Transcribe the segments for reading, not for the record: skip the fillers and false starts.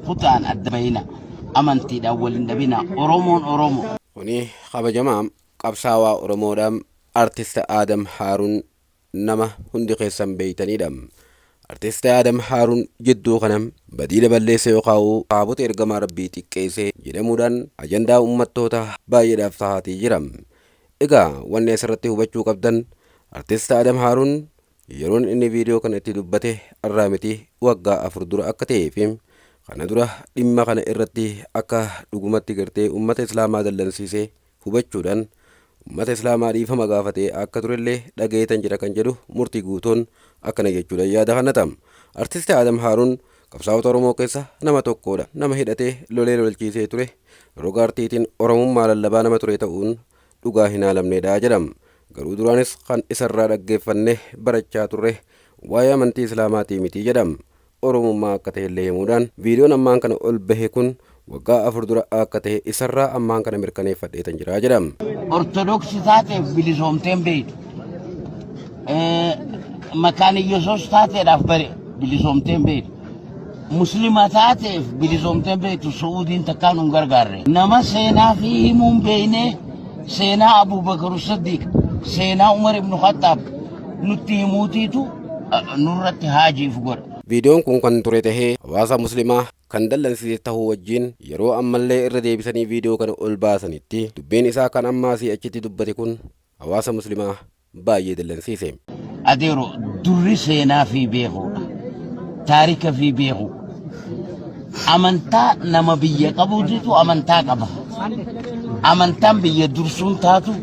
Kutaan adda bahina. Amantiidhaan wal hin dhabina. Oromoon Oromo. Kuni kabajamaa qabsaawaa Oromoodha Artist Aadam Haaruun nama hundi keessan beeytaniidha. Artist Aadam Haaruun jidduu kana badiila balleesse yookaa'u sahaabota ergamaa Rabbii xiqqeesse jedhamuudhaan ajandaa ummattoota baay'eedhaaf tahaatii jira. Egaa wanni asirratti hubachuu qabdan Artist Aadam Haaruun Yeroon inni viidiyoo kana itti dubbate har'aa miti waggaa 4 dura akka ta'ee fi kana dura dhimma kana irratti akka dhugumatti gartee ummata Islaamaa dallansiise hubachuudhaan ummata Islaamaa dhiifama gaafatee akka turellee dhagayeetan jira kan jedhu Murtii Guutoon akkana jechuudhaan yaada kannata. Artisti Aadam Haaruun qabsaa'ota Oromoo keessa nama tokkoodha. Nama hidhatee lolee lolchiisee ture, roga artiitiin Oromummaa lallabaa nama ture ta'uun dhugaa hin haalamneedha jedha. Garuu duraanis kan isarraa dhaggeeffanne barachaa turre waa'ee amantii Islaamaatii miti jedha. Oromummaa akka tahellee himuudhaan viidiyoon ammaan kana ol bahe kun waggaa 4 dura akka tahe isarraa ammaan kana mirkaneeffadheetan jira jedha. Ortodoksi taateef bilisoomtee hin beektu. Makaan Iyyasuus taateedhaaf bare bilisoomtee hin beektu. Muslima taateef bilisoomtee hin beektu Su'uudiin takkaa nun gargaarre. Nama seenaa fi himuu hin beekne seenaa Abubakar Siddiq seenaa Umar ibn Khattaab nutti himuutiitu nurratti haajiif godha. Viidiyoon kun kan ture tahee hawaasa muslimaa kan dallansiise tahuu wajjiin yeroo ammallee irra deebisanii viidiyoo kana ol baasanitti dubbiin isaa kan ammaa asii achitti dubbate kun hawaasa muslimaa baay'ee dallansiise. Adeero durri seenaa fi beekuudha. Taarika fi beeku. Amantaa nama biyya qabuutitu amantaa qaba. Amantaan biyya dursuun taatu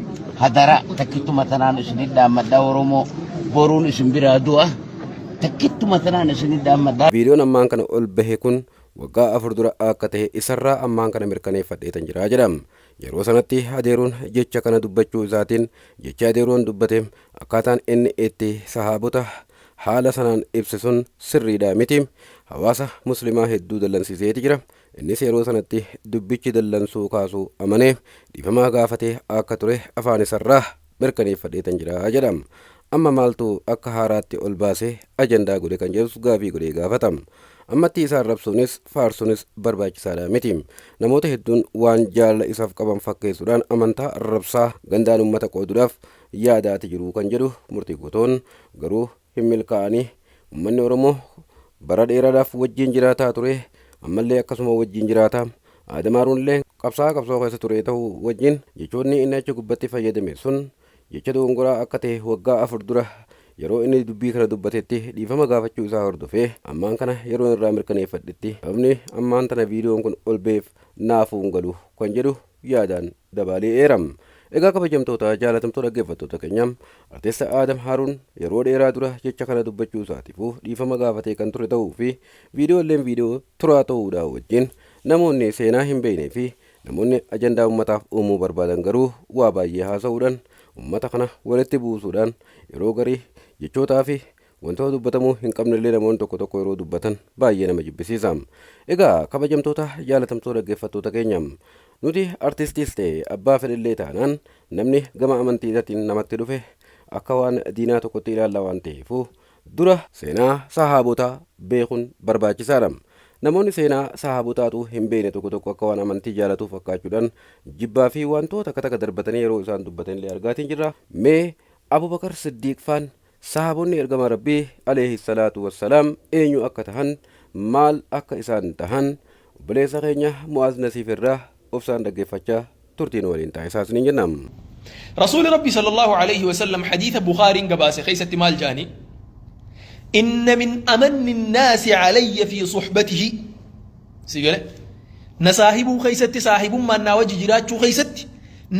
hadara takkittuma tanaan isin dhaammadha Oromoo boruun isin biraa du'a. Takkittuma tanaan isin dhaammadha. Viidiyoon ammaan kana ol bahe kun waggaa 4 dura akka tahe isarraa ammaan kana mirkaneeffadheetan jira jedha. Yeroo sanatti adeeroon jecha kana dubbachuu isaatiin jechi adeeroon dubbate akkaataan inni itti sahaabota haala sanaan ibse sun sirriidha miti. Hawaasa muslimaa hedduu dallansiiseeti jira. Innis yeroo sanatti dubbichi dallansuu kaasuu amanee dhiifama gaafatee akka ture afaan isarraa mirkaneeffadheetan jira jedha. Amma maaltu akka haaraatti ol baasee ajandaa godhe kan jedhus gaafii godhee gaafata. Ammatti isa arrabsuunis faarsuunis barbaachisaadha miti. Namoota hedduun waan jaalala isaaf qaban fakkeessuudhaan amantaa arrabsaa gandaan ummata qooduudhaaf yaadaati jiru kan jedhu Murtii Guutoon garuu hin milkaa'anii ummanni Oromoo bara dheeraadhaaf wajjiin jiraataa ture ammallee akkasuma wajjiin jiraata. Aadam Haaruunillee qabsaa'aa qabsoo keessa ture ta'uu wajjin jechoonni inni achi gubbatti fayyadame sun jecha dogongoraa akka ta'e waggaa 4 dura yeroo inni dubbii kana dubbatetti dhiifama gaafachuu isaa hordofee ammaan kana yeroon irraa mirkaneeffadhetti sababni ammaan tana viidiyoon kun ol ba'eef naafuu hin galu kan jedhu yaadaan dabaalee eera. Egaa kabajamtoota jaalatamtoo dhaggeeffattoota keenya Artist Aadam Haaruun yeroo dheeraa dura jecha kana dubbachuu isaatiifuu dhiifama gaafatee kan ture ta'uu fi viidiyoo illeen viidiyoo turaa ta'uudhaa wajjin namoonni seenaa hin beeknee fi namoonni ajandaa ummataaf uumuu barbaadan garuu waa baay'ee haasa'uudhaan ummata kana walitti buusuudhaan yeroo garii jechootaa fi wantoota dubbatamuu hin qabnellee namoonni tokko tokko yeroo dubbatan baay'ee nama jibbisiisa. Egaa kabajamtoota jaalatamtoota dhaggeeffattoota keenya nuti artistiis ta'e abbaa fedhellee taanaan namni gama amantiitiin namatti dhufe akka waan diinaa tokkotti ilaalla waan ta'eefuu dura seenaa sahaabotaa beekuun barbaachisaadha. Namoonni seenaa sahaabotaatuu hin beekne tokko tokko akka waan amantii jaalatuu fakkaachuudhaan jibbaa fi wantoota takka takka darbatanii yeroo isaan dubbatanillee argaatiin jirra. Mee Abubakar Siddiiq faan Sahaabonni Ergamaa Rabbii aleyhi salaatu wassalaam eenyu akka tahan, maal akka isaan tahan obboleessa keenya Mu'aaz Nasiif irraa obsaan dhaggeeffachaa turtii nu waliin taasisaa isiniin jenna. Rasuuli Rabbii sallallahu aleyhi wasallam hadiisa Bukhaariin gabaase keessatti maal jedhani? Inna min amanni nnaasi alayya fi suhbatihi. Si gale? Na saahibuu keessatti saahibummaan naa wajji jiraachuu keessatti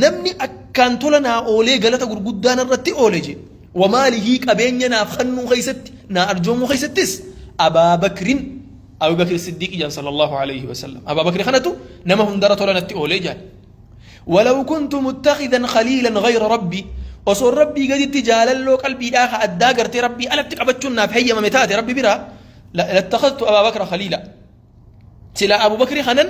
Namni akkaan tola naa oolee galata gurguddaa narratti oole je wamaalihii qabeenya naaf kannuu keessatti naa arjoomuu keessattis Abaa Bakrin Abu Bakri Siddiiqi jedhan sallallahu alayhi wa sallam. Abaa Bakri kanatu nama hundara tola natti oolee jedhan. Walaw kuntu muttakidan khaliilan ghayra rabbii osoo rabbii gaditti jaalalloo qalbiidhaa ka addaa gartee rabbii alatti qabachuun naaf heyyamame taate rabbi biraa lattakhadtu Abaa Bakra khaliila. Silaa Abu Bakri kanan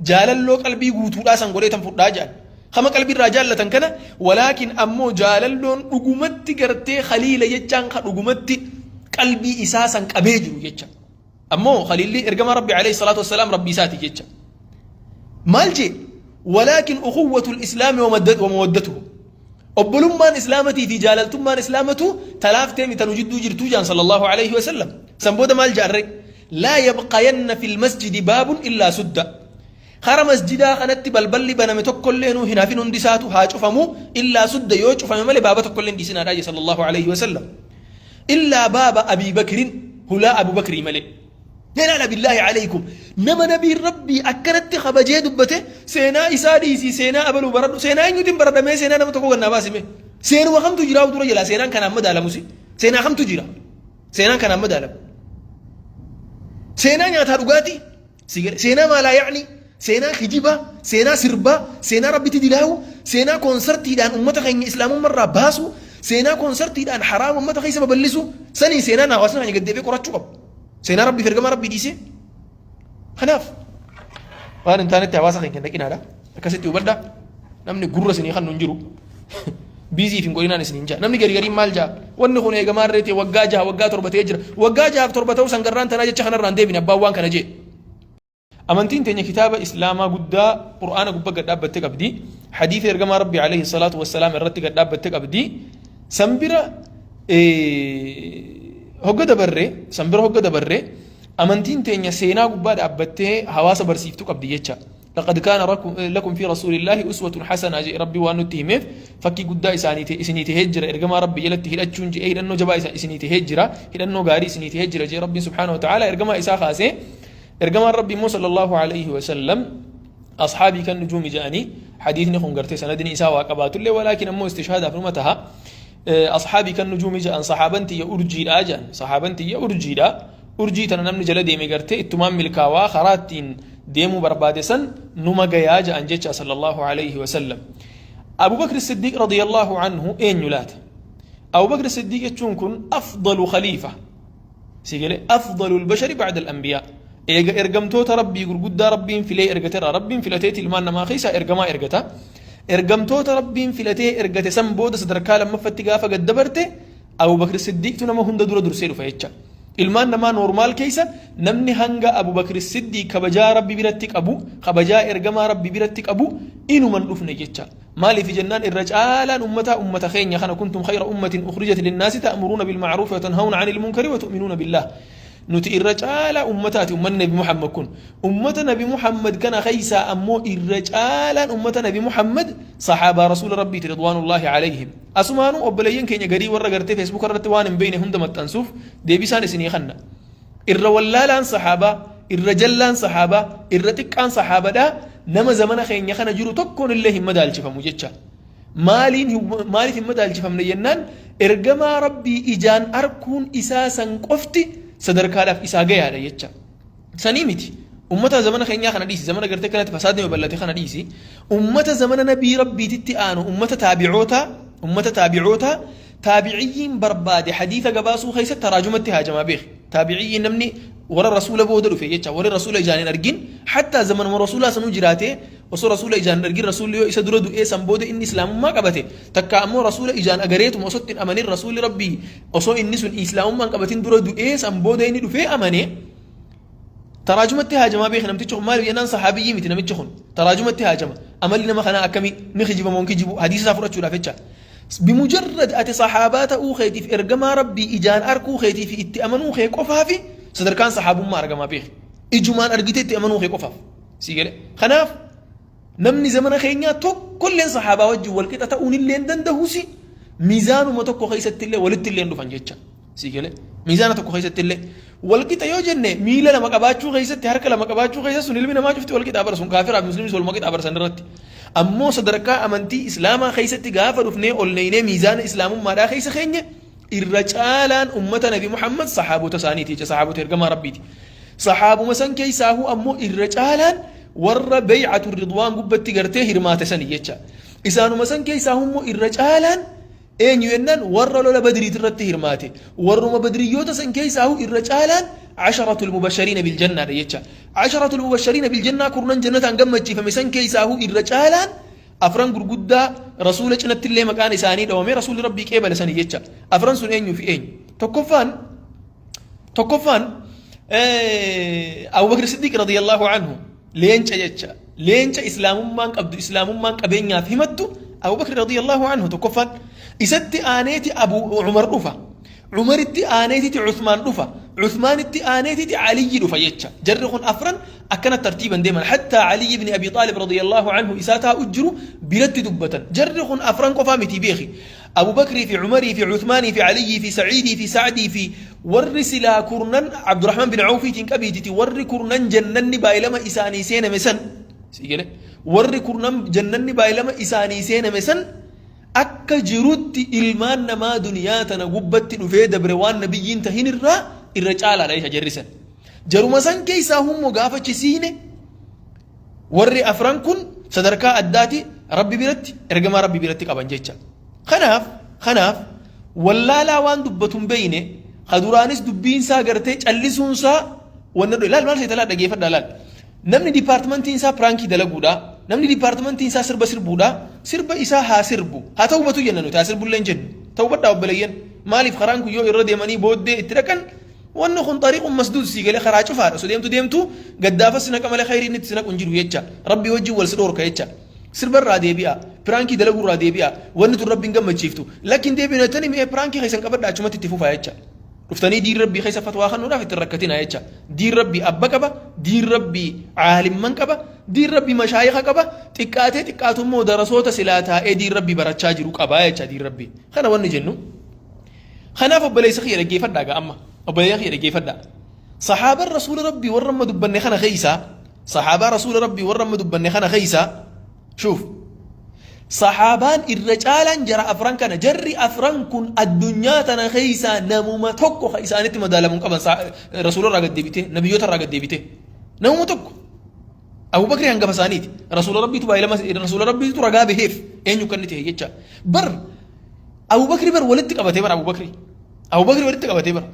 jaalalloo qalbii guutuudhaa san godhee tan fudhaa jedhan. Kama qalbii irraa jaallatan kana walaakin ammoo jaalalloon dhugumatti gartee khaliila jechaan ka dhugumatti qalbii isaa san qabee jiru jecha. Ammoo khaliilli ergamaa Rabbi alayhi salaatu wassalaam Rabbii isaati jecha. Maal jee? Walaakin ukhuwwatul islaami wa mawaddatuhu. Obbolummaan islaamatii fi jaalaltummaan islaamatu talaaftee mita nu jidduu jirtuu jaan sallallahu alayhi wa sallam. San booda maal jaarre? Laa yabqayanna fil masjidi baabun illaa sudda. Kara masjidaa kanatti balballi baname tokkollee nuu hin hafin hundi isaatu haa cufamu illaa sudda yoo cufame malee baaba tokkollee hin dhiisinaadhaa jee sallallahu alayhi wa sallam. Illaa baaba Abii Bakrin hulaa Abu Bakrii malee. Ilaala billaahi alaykum nama nabiin rabbii akkanatti kabajee dubbate seenaa isaa dhiisii seenaa abaluu baradhu seenaa eenyuutiin baradhamee seenaa nama tokko gannaa baasime seenuma kamtu jiraa dura jalaa seenaan kanaan madaalamusi seenaa kamtu jira seenaan kanaan madaalamu seenaa nyaataa dhugaatii Si gale? Seenaa maalaa ya'ni, seenaa kijibaa, seenaa sirbaa, seenaa Rabbitti dilaawu, seenaa koonsartiidhaan ummata keenya islaamummarraa baasuu, seenaa koonsartiidhaan haraama ummata keessa babal'isuu, sanii seenaan hawaasni keenya gad deebi'ee qorachuu qabu. Seenaa Rabbii fi ergamaa Rabbii dhiisee. Kanaaf waan hin taanetti hawaasa keenya hin dhaqinaadha. Akkasitti hubadhaa. Namni gurra isinii kan hin jiru. Biiziif hin godhinaan isiniin ja'a. Namni gari gariin maal ja'a? Wanni kun eegamaa irree ta'e waggaa jaha waggaa torba ta'ee jira. Waggaa jahaaf torba ta'uu sangarraan tanaa jecha kanarraan deebine abbaan waan kana jee. Amantiin teenya kitaaba Islaamaa guddaa Qur'aana gubbaa gad dhaabbatte qabdi. Hadiisa ergamaa Rabbii alayhi salaatu wassalaam irratti gad dhaabbatte qabdi. San bira hogga dabarre san bira hogga dabarre amantiin teenya seenaa gubbaa dhaabbattee hawaasa barsiiftu qabdi jecha. Laqad kaana lakum fi rasuulillaahi uswatun hasanaa jedhe Rabbi waan nutti himeef fakkii guddaa isaanii ta'e isinii tahee jira ergamaa Rabbi jalatti hidhachuun jedhee hidhannoo jabaa isa isinii tahee jira hidhannoo gaarii isinii tahee jira jedhe Rabbiin subhaanahu wa ta'ala ergamaa isaa kaasee ergamaan Rabbi immoo sallallahu alayhi wa sallam asxaabii kan nujuumi jedhanii hadiisni kun gartee sanadni isaa waa qabaatullee walaakin ammoo istishhaadaaf numa taha asxaabii kan nujuumi jedhan saxaaban tiyya urjiidha jedhan saxaaban tiyya urjiidha urjii tana namni jala deeme gartee ittumaan milkaawaa karaa ittiin deemuu barbaade san numa gayaa ja'an jecha sallallahu alayhi wa sallam. Abu Bakr Siddiq radiyallahu anhu eenyu laata? Abu Bakr Siddiq jechuun kun afdalu khaliifa. Si galee afdalu albashari ba'da al-anbiyaa. Eega ergamtoota Rabbii gurguddaa Rabbiin filee ergaterraa Rabbiin filateeti ilmaan namaa keessaa ergamaa ergata. Ergamtoota Rabbiin filatee ergate san booda sadarkaa lammaffatti gaafa gad dabarte Abu Bakr Siddiqtu nama hunda dura dursee dhufa jecha. Ilmaan namaa normal keessa namni hanga Abu Bakr Siddiq kabajaa Rabbi biratti qabu, kabajaa ergamaa Rabbi biratti qabu inuma hin dhufne jecha. Maaliif jennaan irra caalaan ummataa ummata keenya kana kuntum khayra ummatin ukhrijat linnaasi ta'muruuna bil ma'ruufi wa tanhawna 'anil munkari wa tu'minuuna billah. Nuti irra caalaa ummataati ummanni Nabi Muhammad kun. Ummata Nabi Muhammad kana keessaa ammoo irra caalaan ummata Nabi Muhammad sahaabaa Rasuula Rabbiiti ridwaanullaahi alayhim. Asumaanuu obboleeyyan keenya garii warra gartee Facebook irratti waan hin beekne hunda maxxansuuf deebisaan isinii kanna. Irra wallaalaan sahaabaa, irra jallaan sahaabaa, irra xiqqaan sahaabadhaa nama zamana keenya kana jiru tokkoon illee hin madaalchifamu jecha. Maaliin maaliif hin madaalchifamne jennaan ergamaa Rabbii ijaan arkuun isaa san qofti sadarkaadhaaf isaa gayaadha jecha. Sanii miti. Ummata zamana keenyaa kana dhiisi. Zamana gartee kanatti fasaadni babal'ate kana dhiisi. Ummata zamana nabii rabbiititti aanu ummata taabi'ootaa ummata taabi'ootaa taabiciyyiin barbaade hadiisa gabaasuu keessatti taraajumatti haajamaa beeki. Taabiciyyiin namni warra rasuula booda dhufe jecha warri rasuula ijaan hin argin hattaa zamanuma rasuulaa sanuu jiraatee osoo rasuula ijaan hin argin rasuulli yoo isa dura du'ee san booda inni islaamummaa qabate takka ammoo rasuula ijaan agareetuma osoo ittiin amanin rasuulli rabbii osoo inni sun islaamummaa hin qabatin dura du'ee san booda inni dhufee amane Taraajumatti haajamaa beeki namtichi kun maaliif jennaan sahaabiyyii miti namichi kun taraajumatti haajama amalli nama kanaa akkamii ni kijiba moo hin kijibu hadiisa isaa fudhachuudhaaf jecha bimujarrad ati sahaabaa ta'uu keetiif ergamaa rabbii ijaan arkuu keetii fi itti amanuu kee qofaafi sadarkaan sahaabummaa argamaa beeki ijumaan argitee itti amanuu kee qofaaf sii gale kanaaf namni zamana keenyaa tokkolleen sahaabaa wajjin wal qixa ta'uun illee hin dandahusi miizaanuma tokko keessatti illee walitti illee hin dhufan jecha Sii galee? Miizaana tokko keessatti illee wal qixa yoo jenne miila lama qabaachuu keessatti harka lama qabaachuu keessa sun ilmi namaa cufti wal qixa bara sun kaafiraa fi musliimis waluma qixa bara san irratti. Ammoo sadarkaa amantii islaamaa keessatti gaafa dhufnee ol neeynee miizaana islaamummaadhaa keessa keenye irra caalaan ummata nabi Muhammad sahaabota isaaniiti jecha sahaabota ergamaa rabbiiti. Sahaabuma san keessaahuu ammoo irra caalaan warra beey'atu ridwaan gubbatti gartee hirmaate sani jecha. Isaanuma san keessaahuu immoo irra caalaan Eenyu jennaan warra lola badriitirratti hirmaate. Warruma badriyyoota san keessaahuu irra caalaan asharatul mubashariina bil jannaadha jecha. Asharatul mubashariina bil jannaa kurnan jannataan gammachiifame san keessaahuu irra caalaan afran gurguddaa rasuula cinatti illee maqaan isaanii dhawamee rasuulli rabbii qeebale sani jecha. Afran sun eenyuu fi eenyu? Tokkoffaan tokkoffaan Abubakar Siddiq radiyallahu anhu leenca jecha, leenca islaamummaan qabdu, islaamummaan qabeenyaaf himattu Abubakar radiyallahu anhu tokkoffaan. Isatti aaneeti Abu Umar dhufa, Umaritti aaneetiti Uthmaan dhufa, Uthmaanitti aaneetiti Aliyyi dhufa jecha. Jarri kun afran akkana tartiiban deeman, hattaa Aliyyi ibn Abi Xaalib radiyallahu anhu isaa taa'u jiru biratti dubbatan. Jarri kun afran qofaa miti beeki, Abu Bakrii fi Umarii fi Uthmaanii fi Aliyyii fi Sa'iidii fi Sa'dii fi warri silaa kurnan Abdurrahman bin Awfiitiin qabiititi, warri kurnan jannanni baay'ilama isaanii seename san si gale, warri kurnan jannanni baay'ilama isaanii seename san akka jirutti ilmaan namaa duniyaa tana gubbatti dhufee dabre waan nabiyyiin tahin irraa irra caalaadha jecha jarri san. Jaruma san keessaa hummo gaafa chisiine warri afran kun sadarkaa addaati Rabbi biratti, ergamaa Rabbi biratti qaban jecha. Kanaaf wallaalaa waan dubbatu hin beeyne, ka duraanis dubbiinsaa gartee callisuunsaa wanna dhufe laal maal seeta laal dhageeffadhaa laal. Namni dipaartimantiin isaa piraankii dalaguudha, namni dipaartimantiin isaa sirba sirbuudha, sirba isaa haa sirbu, haa ta'ubatu jenna nuti, haa sirbullee hin jennu. Ta'ubadhaa obboleeyyan, maaliif karaan kun yoo irra deemanii booddee itti dhaqan wanni kun xariiqun masduud sii galee karaa cufaadha. Osoo deemtu deemtu gaddaafas si naqa malee khayriin itti si naqu hin jiru jecha. Rabbii wajjin wal si dhoorka jecha. Sirba irraa deebi'a, piraankii dalaguu irraa deebi'a, wanni tun Rabbiin gammachiiftu. Lakki hin deebinu jettanii mi'ee piraankii keessan qabadha, achumatti itti fufaa jecha. Dhuftanii diin Rabbii keessa fatwaa kennuudhaaf itti rakkatina jecha. Diin Rabbii abba qaba, diin Rabbii caalimman qaba, diin Rabbii mashaayika qaba, xiqqaatee xiqqaatu immoo darasoota silaa taa'ee diin Rabbii barachaa jiru qaba jecha diin Rabbii. Kana wanni jennu. Kanaaf obboleessa kiyya dhaggeeffadhaa gaa amma. Obboleessa kiyya dhaggeeffadhaa. Sahaabaan Rasuula Rabbii warra amma dubbanne kana keessaa, sahaabaa Rasuula Rabbii warra amma dubbanne kana keessaa, shuuf, sahaabaan irra caalaan jara afran kana. Jarri afran kun addunyaa tana keessaa namuma tokko ka isaanitti madaalamu hin qaban. Rasuula irraa gad deebite, nabiyyoota irraa gad deebite, namuma tokko. Abu Bakri hangafa isaaniiti. Rasuula Rabbiitu baay'ee lama, Rasuula Rabbiitu ragaa baheef eenyu kan inni ta'e jecha. Bar Abu Bakri bar walitti qabatee bar Abu Bakri. Abu Bakri walitti qabatee bar.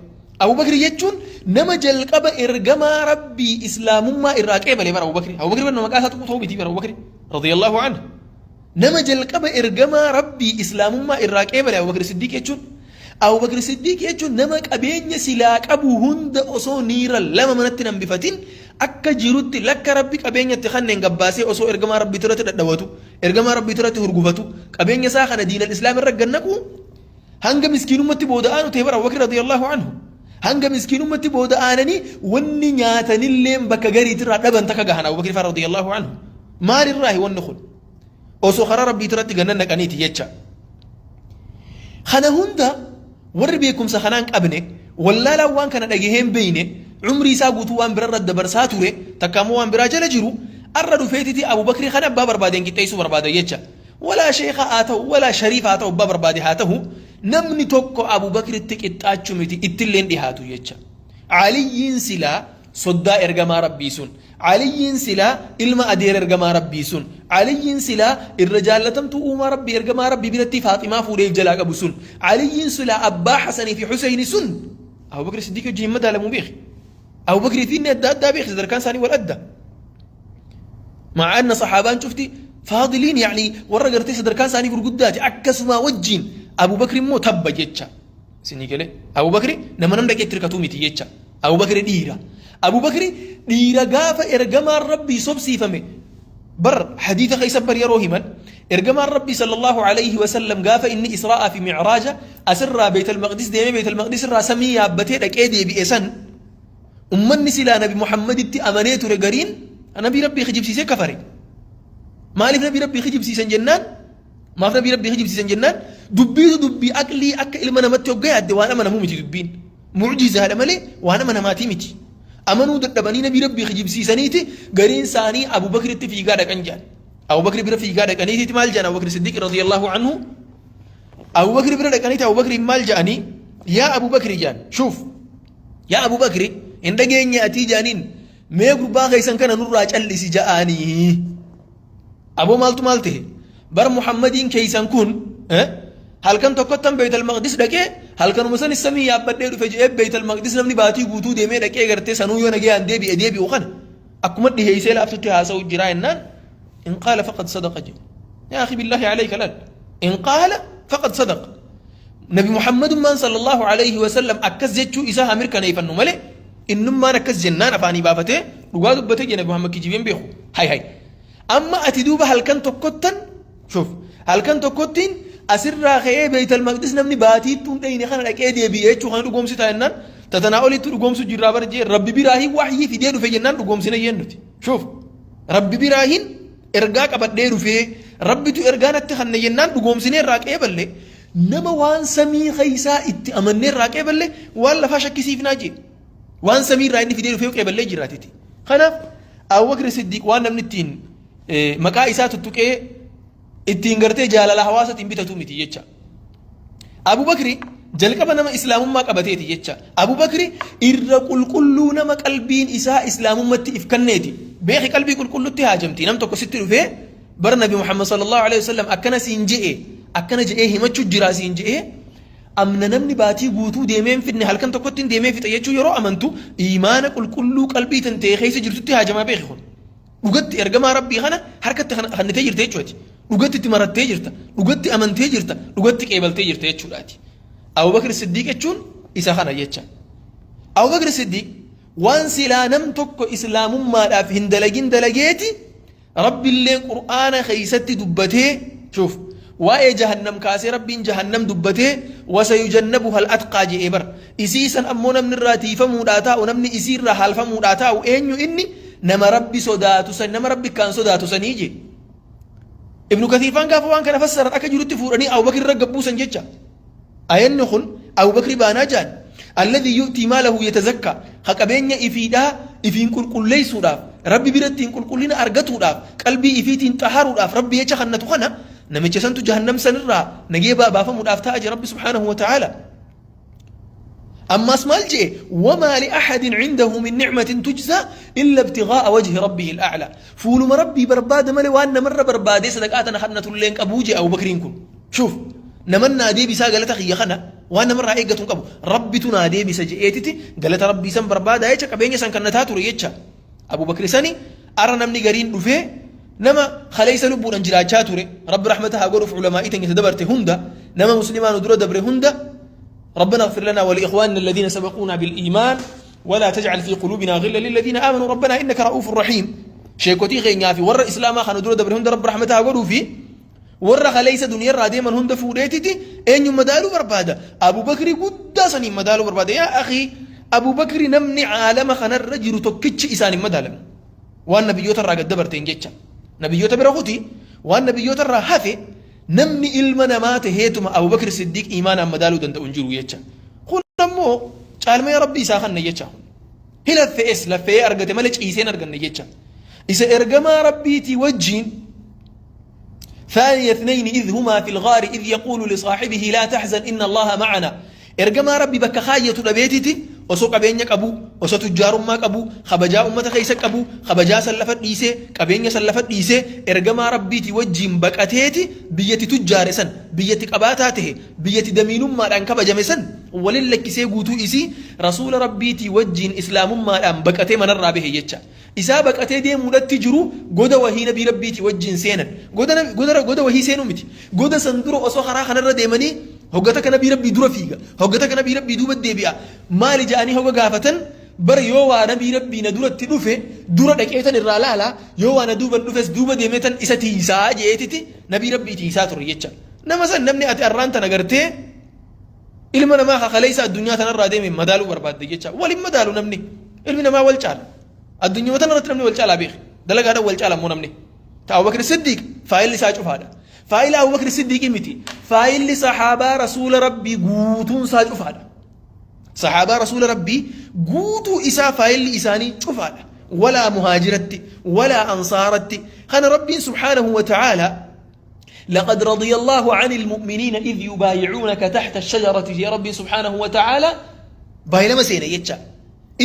Abu Bakri jechuun nama jalqaba ergamaa Rabbii islaamummaa irraa qeebale bar Abu Bakri. Abu Bakri bar nama maqaa isaa tuqu ta'uu miti bar Abu Bakri radiyallahu anhu. Nama jalqaba ergamaa Rabbii islaamummaa irraa qeebale Abu Bakri Siddiq jechuun. Abu Bakri Siddiq jechuun nama qabeenya silaa qabu hunda osoo niira lama manatti hin hambifatin akka jirutti lakka Rabbi qabeenya itti kanneen gabbaasee osoo ergamaa Rabbii irratti dhadhawatu, ergamaa Rabbii irratti hurgufatu, qabeenya isaa kana diinal islaam irra gannaqu hanga miskiinummatti booda aanu ta'e bara Abu Bakri radiyallahu anhu. Hanga miskiinummatti booda aananii wanni nyaatanillee bakka gariitirraa dhaban takka gahan Abu Bakri faa radiyallahu anhu. Maalirraahi wanni kun? Osoo karaa Rabbii irratti gannan naqaniiti jecha. Kana hunda warri beekumsa kanaan qabne, wallaalaan waan kana dhagahee hin beeyne, umrii isaa guutuu waan birarra dabarsaa ture, takka ammoo waan biraa jala jiru, arra dhufeetiti Abu Bakrii kana abbaa barbaadeen qixxeessuu barbaada jecha. Walaa sheeka haa ta'u, walaa shariifa haa ta'u, abbaa barbaade haa ta'u, namni tokko Abu Bakritti qixxaachuu miti, ittillee hin dhihaatu jecha. Aliyyiin silaa soddaa ergamaa Rabbii sun, Aliyyiin silaa ilma adeera ergamaa Rabbii sun, Aliyyiin silaa irra jaallatamtuu uumaa Rabbii ergamaa Rabbii biratti Faaximaa fuudhee jalaa qabu sun, Aliyyiin silaa abbaa Hasanii fi Huseyni sun Abu Bakri Siddiq wajjin hin madaalamu beeki. Abu Bakrii fi inni adda addaa beeki, sadarkaan isaanii wal adda. Ma'a anna sahaabaan cufti faadiliin, yaani warra gartee sadarkaan isaanii gurguddaati, akkasuma wajjin Abu Bakri immoo tabba jecha. Isinii galee? Abu Bakri nama nam dhaqee itti hirkatuu miti jecha. Abu Bakri dhiira. Abu Bakri dhiira gaafa ergamaan Rabbii sobsiifame bar hadiisa keessa bar yeroo himan, ergamaan Rabbii sallallahu alayhi wa sallam gaafa inni Israa'aa fi Mi'raaja asirraa Beetal Maqdis deemee Beetal Maqdis irraa samii yaabbatee dhaqee deebi'e san, ummanni silaa Nabi Muhammaditti amanee ture gariin Nabii Rabbii kijibsiisee kafare. Maaliif Nabii Rabbii kijibsiisan jennaan? Maaf Nabii Rabbii kijibsiisan jennaan, dubbiitu dubbii aqlii akka ilma namatti hogga yaadde waan amanamuu miti dubbiin. Mu'jizaadha malee waan amanamaatii miti. Amanuu dadhabanii Nabii Rabbii kijibsiisaniiti gariin isaanii Abu Bakritti fiigaa dhaqan jedhan. Abu Bakri bira fiigaa dhaqaniiti maal jedhan Abu Bakri Siddiq radiyallahu anhu? Abu Bakri bira dhaqaniiti Abu Bakri maal jedhanii? Yaa Abu Bakri jedhan. Shuuf. Yaa Abu Bakri, hin dhageenye atii jedhaniin, mee gurbaa keessan kana nurraa callisi ja'anii. Aboo maaltu maal ta'e? Bar Muhammadiin keessan kun halkan tokkottan Beeytal Maqdis dhaqee halkanuma sanis samii yaabbadhee dhufe jedhee, Beeytal Maqdis namni baatii guutuu deemee dhaqee gartee sanuu yoo nagayaan deebi'e deebi'u kana akkuma dhiheessee laaftutti haasa'u jiraa jennaan, in qaala faqad sadaqa jedhe. Yaa akhi, billaahi alayka laal. In qaala faqad sadaqa. Nabi Muhammadummaan sallallahu alayhi wa sallam akkas jechuu isaa haa mirkaneeffannu malee Innummaan akkas jennaan afaanii baafatee dhugaa dubbatee jee Nabi Muhammad kijibee hin beeku. Hay hay. Amma ati duuba halkan tokkottan shuf halkan tokkottiin asirraa ka'ee Beeytal Maqdis namni baatiittuu hin dheyne kana dhaqee deebi'ee jechuu kana dhugoomsitaa jennaan tatanaa olittu dhugoomsu jirraa bar jee Rabbi biraahin wahyii fidee dhufe jennaan dhugoomsina jeen nuti. Shuf Rabbi biraahin ergaa qabadhee dhufee Rabbitu ergaa natti kanne jennaan dhugoomsinee irraa qeeballe nama waan samii keeysaa itti amannee irraa qeeballe waan lafaa shakkisiifnaa jee. Waan samii irraa inni fidee dhufee qeeballee jirraatiti. Kanaaf Abubakr Siddiq waan namni ittiin maqaa isaa tuttuqee ittiin gartee jaalala hawaasatiin bitatu miti jecha. Abubakri jalqaba nama islaamummaa qabateeti jecha. Abubakri irra qulqulluu nama qalbiin isaa islaamummatti if kanneeti. Beeki qalbii qulqullutti haajamti. Nam tokko sitti dhufee bara Nabi Muhammad sallallahu alaihi wasallam akkana siin je'e akkana je'ee himachuu jira siin je'ee amna namni baatii guutuu deemee hin fidne halkan tokkotti hin deemee fixa jechuu yeroo amantu iimaana qulqulluu qalbii tan ta'e keessa jirtutti haajamaa beeki kun. Dhugatti ergamaa Rabbii kana harkatti kannitee jirta jechuudha. Dhugatti itti marattee jirta. Dhugatti amantee jirta. Dhugatti qeebaltee jirta jechuudhaati. Abubakar Siddiiq jechuun isa kana jecha. Abubakar Siddiiq waan silaa nam tokko islaamummaadhaaf hin dalagin dalageeti Rabbilleen Qur'aana keeysatti dubbatee shuuf waa'ee jahannam kaasee Rabbiin jahannam dubbatee wasayujannabuha al-atqaa je'ee bar isii san ammoo namni irraa tiifamuudhaa taa'u namni isii irraa haalfamuudhaa taa'u eenyu inni nama Rabbi sodaatu san nama Rabbi kaan sodaatu sanii jee Ibnu Kathiirfaan gaafa waan kana fassaran akka jirutti fuudhanii Abubakir irra gabbuusan jecha Ayanni kun Abu Bakri baanaa ja'an. Alladhii yu'tii maalahu yatazakkaa ka qabeenya ifiidhaa ifiin qulqulleessuudhaaf Rabbi birattiin qulqullina argatuudhaaf qalbii ifiitiin xaharuudhaaf Rabbi jecha kannatu kana namicha santu jahannam sanirraa nagee baafamuudhaaf ta'a jee Rabbi subhaanahu wa ta'aala. Ammaas maal je'e wamaa li'ahadin cindahu min ni'matin tujzaa illa ibtighaa'a wajhi rabbihi al'a'laa. Fuuluma Rabbii barbaada malee waan namarra barbaadee sadaqaa tana kannatullee hin qabuu je'e Abu Bakriin kun. Shuuf, naman naa deebisaa galata kiyya kana waan namarraa eeggatu hin qabu. Rabbitu naa deebisa je'eetiti galata Rabbii san barbaadaa jecha qabeenya san kannataa ture jecha. Abu Bakri sani arra namni gariin dhufee nama kaleessa lubbuudhaan jiraachaa ture Rabbi rahmata haa godhuuf ulamaa'ii teenya dabarte hunda nama muslimaa nu dura dabre hunda ربنا اغفر لنا ولإخواننا الذين سبقونا بالإيمان ولا تجعل في قلوبنا غلا للذين آمنوا ربنا إنك رؤوف رحيم شيكوتي خينيا في ور إسلاما خانو دور دبر هند رب رحمتها قدو في Warra kaleessa duniyarraa deeman hunda fuudheetiti eenyu madaaluu barbaada? Abu Bakri guddaa saniin madaaluu barbaada. Yaa akhii Abu Bakri namni caalama kanarra jiru tokkichi isaan hin madaalamne. Waan nabiyyoota irraa gad dabarteen jecha. Nabiyyoota bira kuti waan nabiyyoota irraa hafe namni ilma namaa taheetuma Abu Bakri Siddiq iimaanaan madaaluu danda'u hin jiru jecha. Kun ammoo caalmaya Rabbii isaa kanna jecha. Hi laffe'es laffe'ee argate malee ciisee hin arganne jecha. Isa ergamaa Rabbiitii wajjiin ثاني اثنين إذ هما في الغار إذ يقول لصاحبه لا تحزن إن الله معنا ergamaa Rabbi bakka kaayyatu dhabeetiti osoo qabeenya qabu osoo tujjaarummaa qabu kabajaa ummata keessa qabu kabajaa san lafa dhiisee qabeenya san lafa dhiisee ergamaa Rabbiiti wajjiin baqateeti biyyatti tujjaare san biyyatti qabaataa tahe biyyatti damiinummaadhaan kabajame san walin lakkisee guutuu isii rasuula Rabbiitii wajjiin islaamummaadhaan baqatee manarraa bahe jecha Isaa baqatee deemuudhatti jiru goda wahii nabii Rabbiitii wajjiin seenan. Goda, goda, goda wahii seenuu miti. Goda san dura osoo karaa kanarra deemanii hogga takka nabii Rabbii dura fiiga. Hogga takka nabii Rabbii duuba deebi'a. Maali ja'anii hogga gaafatan bar yoo waa nabii Rabbii na duratti dhufe dura dhaqeetan irraa laala yoo waa na duuban dhufes duuba deemeetan isa tiisaa je'eetiti nabii Rabbii tiisaa ture jecha. Nama san namni ati arraan tana gartee ilma namaa kakaleessa addunyaa tanarraa deeme madaaluu barbaadde jecha. Wal hin madaalu namni. Ilmi namaa wal caala. Addunyuma tana irratti namni wal caalaa beeki. Dalagaadhaan wal caala immoo namni. Ta Abubakar Siddiiq faayilli isaa cufaadha. Faayila Abubakar Siddiiqii miti. Faayilli sahaabaa rasuula Rabbii guutuun isaa cufaadha. Sahaabaa rasuula Rabbii guutuu isaa faayilli isaanii cufaadha. Walaa muhaajiratti, walaa ansaaratti. Kana Rabbiin subhaanahu wa ta'aalaa لقد رضي الله عن المؤمنين إذ يبايعونك تحت الشجرة يا ربي سبحانه وتعالى بايلما سينا يتشا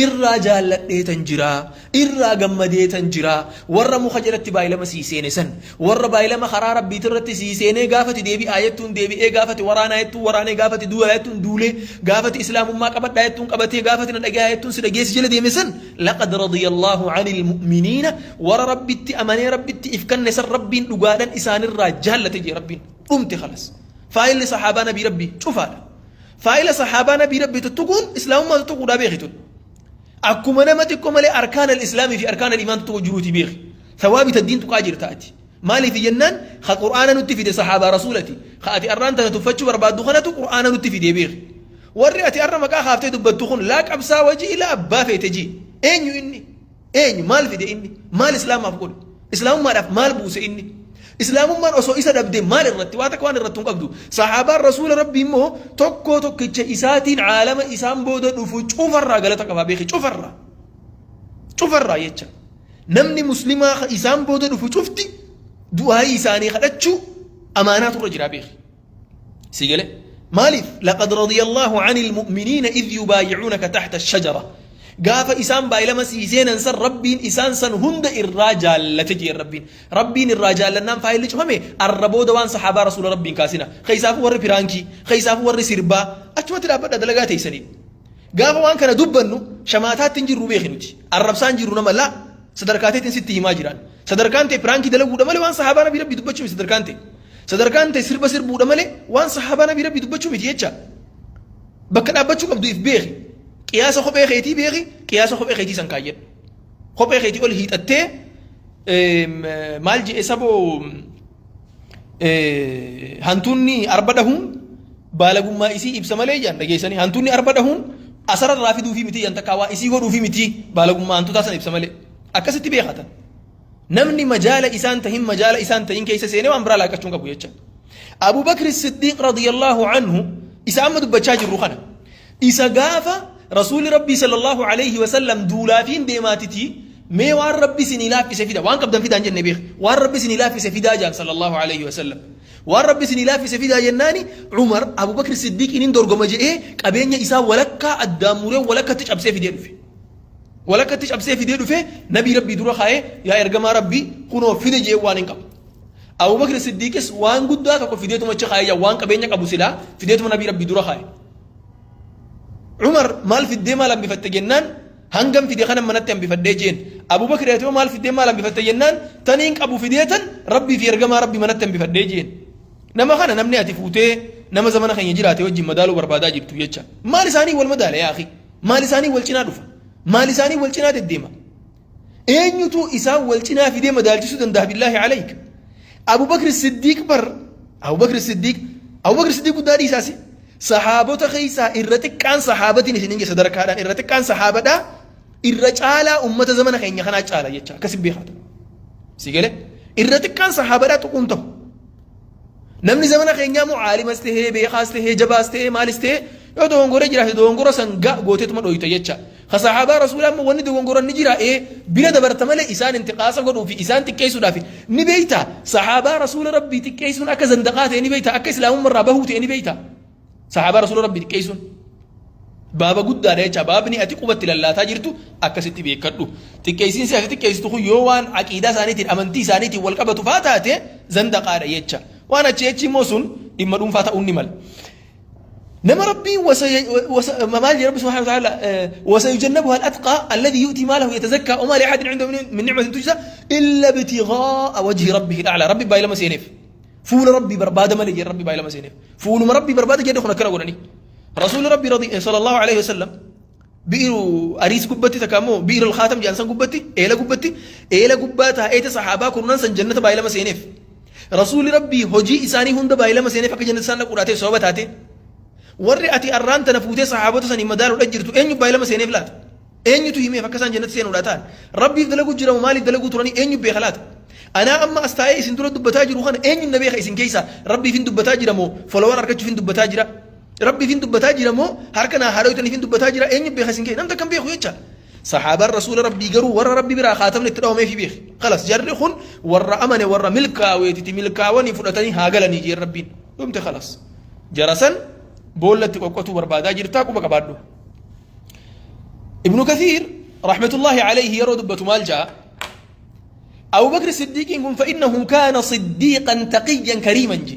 Irraa jaalladheetan jira, irraa gammadeetan jira, warra muka jalatti baayilama sii seene san, warra baayilama karaa Rabbiitirratti sii seenee gaafati deebi'aa jettuun deebi'ee, gaafati waraanaa jettuun waraanee, gaafati duulaa jettuun duulee, gaafati islaamummaa qabadhaa jettuun qabatee, gaafati na dhagayaa jettuun si dhagee si jala deeme san, laqad radiyallaahu anil mu'miniina, warra Rabbitti amanee Rabbitti if kanne san Rabbiin dhugaadhan isaanirraa jaallate jee Rabbiin. Dhumte khalas. Faayilli sahaabaa nabii Rabbii cufaadha. Faayila sahaabaa nabii Rabbii tuttuquun islaamummaa tuttuquudhaa beeki tun. Akkuma nama xiqqoo malee arkaan al-islaamii fi arkaan al-imaan tokko jiruuti beeki. Thawaabita diin tuqaa jirta ati. Maaliif jennaan ka Qur'aana nutti fide sahaabaa rasuulati. Ka ati arraan tana tuffachuu barbaaddu kanatu Qur'aana nutti fide beeki. Warri ati arra maqaa kaaftee dubbattu kun laa qabsaa wajii laa abbaa feete jii. Eenyu inni? Eenyu? Maal fide inni? Maal islaamaaf godhe? Islaamummaadhaaf maal buuse inni? Islaamummaan osoo isa dhabdee maal irratti? Waa takka waan irratti hin qabdu. Sahaabaan rasuula rabbii immoo tokkoo tokkicha isaatiin caalama isaan booda dhufu cufarraa galata qabaa beeki cufarraa. Cufarraa jecha. Namni muslimaa ka isaan booda dhufu cufti du'aayii isaanii kadhachuu amaanaatu irra jiraa beeki. Si gale? Maaliif? Laqad radiyallahu anil mu'miniina idh yubaayi'uunaka tahta shajara. Gaafa isaan baay'ilama sii seenan san Rabbiin isaan san hunda irraa jaallate jeen Rabbiin. Rabbiin irraa jaallannaan faayilli cufame arra booda waan sahaabaa rasuula Rabbiin kaasina. Keessaafuu warri piraankii, keessaafuu warri sirbaa achumatti dhaabbadha dalagaa teessanii. Gaafa waan kana dubbannu shamaataatti hin jirru beeki nuti. Arrabsaa hin jirru nama laa sadarkaa teetiin sitti himaa jiraan. Sadarkaan ta'e piraankii dalaguudha malee waan sahaabaa nabii Rabbii dubbachuu miti sadarkaan ta'e. Sadarkaan ta'e sirba sirbuudha malee waan sahaabaa nabii Rabbii dubbachuu miti jecha. Bakka dhaabbachuu qabdu if beeki. Qiyaasa kophee keetii beeki, qiyaasa kophee keetii san kaayyadhu. Kophee keetii ol hiixattee maal je'e saboo hantuunni arba dhahuun baalagummaa isii ibsa malee jedhan dhageessanii hantuunni arba dhahuun asara irraa fiduufii miti jedhan takkaa waa isii godhuufii miti baalagummaa hantuutaa san ibsa malee akkasitti beekatan. Namni majaala isaan tahin majaala isaan tahin keessa seenee waan biraa laaqachuu hin qabu jecha. Abu Bakr Siddiiq radiyallahu anhu isa amma dubbachaa jirru kana. Isa gaafa Rasuulli Rabbii sallallahu alayhi wa sallam duulaafiin deemaatiti mee waan Rabbi isinii laaffise fida waan qabdan fidaa hin jenne beek waan Rabbi isinii laaffise fidaa jaan sallallahu alayhi wa sallam. Waan Rabbi isinii laaffise fidaa jennaani Umar Abu Bakr Siddiiqiin hin dorgoma je'ee qabeenya isaa walakkaa addaan muree walakkatti cabsee fidee dhufe. Walakkatti cabsee fidee dhufe nabii Rabbii dura kaa'ee yaa ergamaa Rabbii kunoo fide je'ee waan hin qabu. Abu Bakr Siddiiqis waan guddaa tokko fideetuma achi kaa'ee waan qabeenya qabu silaa fideetuma nabii Rabbii dura kaa'e. Umar maal fiddee maal hambifatte jennaan hangam fide kana manatti hambifadhee jeen. Abu Bakr ati hoo maal fiddee maal hambifatte jennaan taniin qabu fideetan Rabbii fi ergamaa Rabbii manatti hambifadhee jeen. Nama kana namni ati fuutee nama zamana keenya jiraate wajjin madaaluu barbaadaa jirtu jecha. Maal isaanii wal madaala yaa akhi? Maal isaanii wal cinaa dhufa? Maal isaanii wal cinaa deddeema? Eenyutu isaan wal cinaa fidee madaalchisuu danda'a billaahi alayk? Abu Bakr Siddiiq bar Abu Bakr Siddiiq Abu Bakr Siddiiq guddaa dhiisaasi. Sahaabota keessaa irra xiqqaan sahaabatiin isin hin sadarkaadhaan irra xiqqaan sahaabadhaa irra caalaa ummata zamana keenya kanaa caala jecha akkasi beekata. Si galee irra xiqqaan sahaabadhaa tuquun ta'u. Namni zamana keenyaa immoo caalimas tahee beekaas tahee jabaas tahee maalis tahee yoo dogongoree jiraate dogongora san ga gooteetuma dhoyta jecha. Ka sahaabaa rasuulaa immoo wanni dogongoran ni jira ee bira dabarta malee isaan intiqaasa godhuu fi isaan xiqqeessuudhaaf ni beeyta. Sahaabaa rasuula rabbii xiqqeessuun akka zandaqaa ta'e ni beeyta akka islaamummaa irraa bahuu ta'e ni beeyta. Sahaabaa rasuula rabbii xiqqeessuun. Baaba guddaadha jecha baabni ati qubatti lallaataa jirtu akkasitti beekadhu. Xiqqeessiinsi ati xiqqeessitu kun yoo waan aqiidaa isaaniitiin amantii isaaniitiin wal qabatu faa taate zandaqaadha jecha. Waan achi achi immoo sun dhimma dhuunfaa ta'uun ni mala. Nama Rabbiin wasa wasa maal jedha Rabbi subhaanahu wa ta'ala wasayujannabuha al-atqaa alladhi yu'ti maalahu yatazakkaa wa maa li ahadin indahu min ni'matin tujza illa ibtighaa'a wajhi rabbihi al-a'laa. Rabbi baay'ee lama seeneef. Fuula Rabbii barbaada malee jedhe Rabbi baay'ee lama seeneef. Fuuluma Rabbii barbaada jedhe kun akkana godhanii. Rasuulli Rabbii radi sallallahu alaihi wasallam bi'iru ariis gubbatti takka immoo bi'iru al-khaatam jedhan san gubbatti eela gubbatti eela gubbaa taa'eeti sahaabaa kurnan san jannata baay'ee lama seeneef. Rasuulli Rabbii hojii isaanii hunda baay'ee lama seeneef akka jannata isaan dhaquudhaa ta'e sababa taate. Warri ati arraan tana fuutee sahaabota sanii madaaluudha jirtu eenyu baay'ee lama seeneef laata? Eenyutu himeef akka isaan jannata seenuudhaa ta'an? Rabbiif dalaguu jiramu maaliif dalaguu turanii eenyu beeka laata? Anaa amma as taa'ee isin dura dubbataa jiru kana eenyu na beeka isin keessaa? Rabbiif hin dubbataa jira moo follower argachuuf hin dubbataa jira? Rabbiif hin dubbataa jira moo harka naa haadhoytaniif hin dubbataa jira? Eenyu beeka isin keessa? Namni takka hin beeku jecha. Sahaabaan rasuula Rabbii garuu warra Rabbi biraa khaatamni itti dhawameefi beeki. Kalas jarri kun warra amane warra milkaaweetiti milkaawanii fudhatanii haa galanii jeen Rabbiin. Dhumte kalas. Jara san boollatti qoqqotuu barbaadaa jirtaa quba qabaadhu. Ibnu Kathiir rahmatullahi alayhi yeroo dubbatu maal ja'a? Abu Bakr Siddiiqiin kun fa'innahu kaana siddiiqan taqiyyan kariiman je.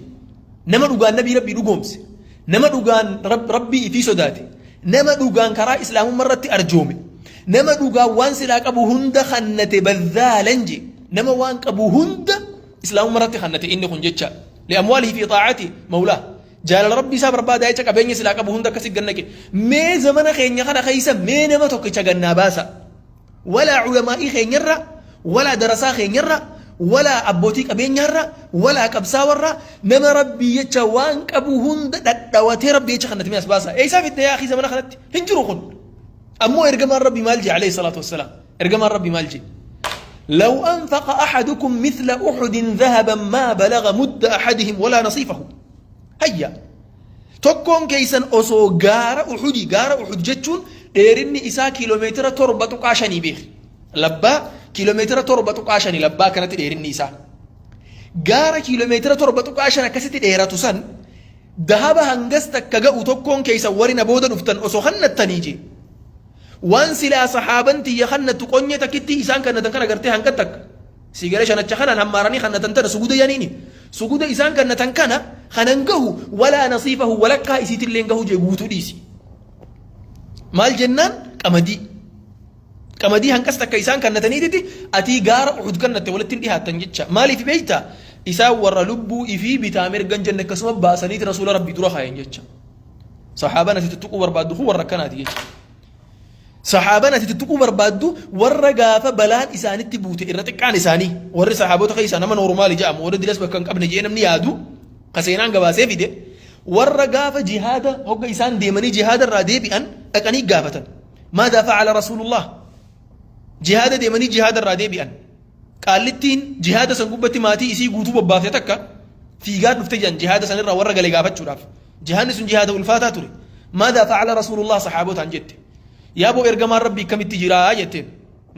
Nama dhugaan nabii Rabbii dhugoomse. Nama dhugaan Rabbii ifii sodaate. Nama dhugaan karaa islaamummaa irratti arjoome. Nama dhugaan waan silaa qabu hunda kannate bazzaalan je. Nama waan qabu hunda islaamummaa irratti kannate inni kun jecha. Li'amwaalihi fi xaa'ati mawlaa. Jaalala Rabbii isaa barbaadaa jecha qabeenya silaa qabu hunda akkasi gannaqe. Mee zamana keenya kana keessa mee nama tokkicha gannaa baasa. Walaa ulamaa'ii keenyarra, walaa darasaa keenyarra, walaa abbootii qabeenyaarra, walaa qabsaawarra nama Rabbii jecha waan qabu hunda dhadhawatee Rabbii jecha kannatti mee as baasa. Eessaa fidne yaa akii zamana kanatti? Hin jiru kun. Ammoo ergamaan Rabbii maal jee alayhi salaatu wassalaam? Ergamaan Rabbii maal jee? لو أنفق أحدكم مثل أحد ذهبا ما بلغ مد أحدهم ولا نصيفه. Hayya. Tokkoon keessan osoo gaara Uxudi, gaara Uxud jechuun dheerinni isaa kiiloomeetira 7.5 beeki. Labbaa kiiloomeetira 7.5 labbaa kanatti dheerinni isaa. Gaara kiiloomeetira 7.5 akkasitti dheeratu san dahaba hangas takka ga'u tokkoon keessan warri na booda dhuftan osoo kannattanii jee. Waan silaa sahaaban tiyya kannattu qonyee takkitti isaan kannatan kana gartee hanqat takka. Sii galee shanacha kanaan hammaaranii kannatan tana suguda yaniini. Suguda isaan kannatan kana kanan gahu walaa nasiifahu walakkaa isiitillee hin gahu jee guutuu dhiisi. Maal jennaan qamadii. Qamadii hanqas takka isaan kannataniititi atii gaara Uhud kannatte walitti hin dhihaattan jecha. Maaliif beektaa? Isaan warra lubbuu ifii bitaa mirgan jenne akkasuma baasaniiti rasuula rabbii dura kaayan jecha. Sahaabaan ati tuttuquu barbaaddu kun warra akkanaati jecha. Sahaabaan ati tuttuquu barbaaddu warra gaafa balaan isaanitti buute irra xiqqaan isaanii warri sahaabota keessaa nama noormaali jedhamu warri dilas bakka hin qabne jedhee namni yaadu ka seenaan gabaasee fide warra gaafa jihaada hogga isaan deemanii jihaada irraa deebi'an dhaqanii gaafatan. Maadaa facala Rasuulullah? Jihaada deemanii jihaada irraa deebi'an. Qaallittiin jihaada san gubbatti maatii isii guutuu bobbaafte takka fiigaa dhufte jedhan jihaada san irraa warra gale gaafachuudhaaf. Jihaadni sun jihaada ulfaataa ture. Maadaa facala Rasuulullah sahaabotaan jette. Yaaboo ergamaan Rabbii akkamitti jiraa jetteen.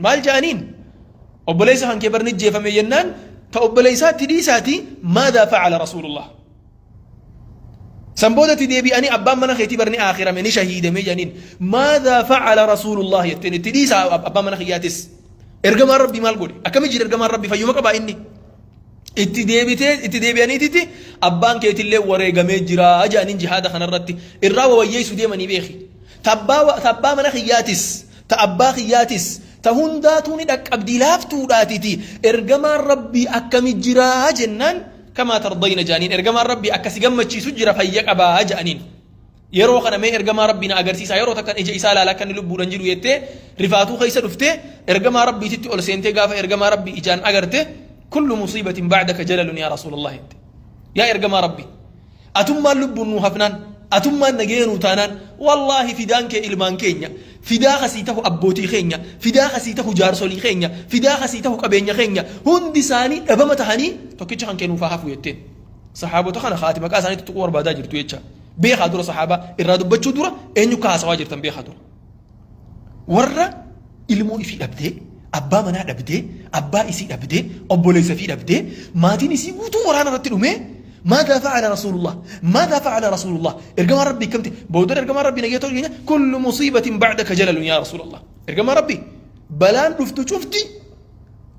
Maal jedhaniin? Obboleessa kan kee barni jeefame jennaan ta obboleessaatti dhiisaati maadaa facala Rasuulullah. San boodatti deebi'anii abbaan mana keetii barni aakhirame ni shahiidame jedhaniin. Maadaa facala Rasuulullah jetteen itti dhiisaa abbaan mana kiyyaatis. Ergamaan Rabbii maal godhe? Akkami jira ergamaan Rabbii fayyuma qabaa inni? Itti deebitee itti deebi'aniititi abbaan keetillee wareegamee jira jedhaniin jihaada kanarratti irraa wawayyeessu deemanii beeki. Tabbaa mana kiyyaatis ta abbaa kiyyaatis ta hundaatuu ni dhaqqabdii laaftuudhaatiti ergamaan Rabbii akkami jira jennaan kamaa tardayna jedhaniin ergamaan Rabbii akkasi gammachiisu jira fayya qabaa jedhaniin. Yeroo kana mee ergamaa Rabbii na agarsiisaa yeroo takkan ija isaa ilaala akka inni lubbuudhaan jiru jettee rifaatuu keessa dhuftee ergamaa Rabbiititti ol seentee gaafa ergamaa Rabbii ijaan agarte kullu musiibatin ba'daka jalalun yaa Rasuulallah jette. Yaa ergamaa Rabbii atummaan lubbuun nuu hafnaan atummaan nagaya nuu taanaan wallaahi fidaan kee ilmaan keenya fidaa kasii tahu abbootii keenya fidaa kasii tahu jaarsolii keenya fidaa kasii tahu qabeenya keenya hundi isaanii dhabama tahanii tokkicha kan kee nuuf haa hafu jetteen. Sahaabota kana haati maqaa isaanii tuttuquu barbaadaa jirtu jecha. Beekaa dura sahaabaa irraa dubbachuu dura eenyu akka haasawaa jirtan beekaa dura. Warra ilmoo ifii dhabdee, abbaa manaa dhabdee, abbaa isii dhabdee, obboleessa ifii dhabdee, maatiin isii guutuu waraana irratti dhumee maadaa facala rasuulullah maadaa facala rasuulullah ergamaan rabbii akkamti booda ergamaan rabbii nagee ta'uu keenya kullu musiibatin ba'daka jalalun yaa rasuulallah ergamaan rabbii balaan dhuftu cufti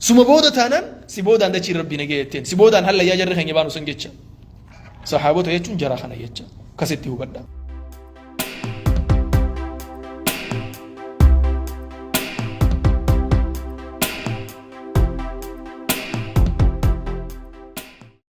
suma booda taanaan si boodaan dachiin rabbii nagee jetteen si boodaan hallayyaa jarri keenya baanu san jecha. Sahaabota jechuun jara kana jecha. Akkasitti hubadha.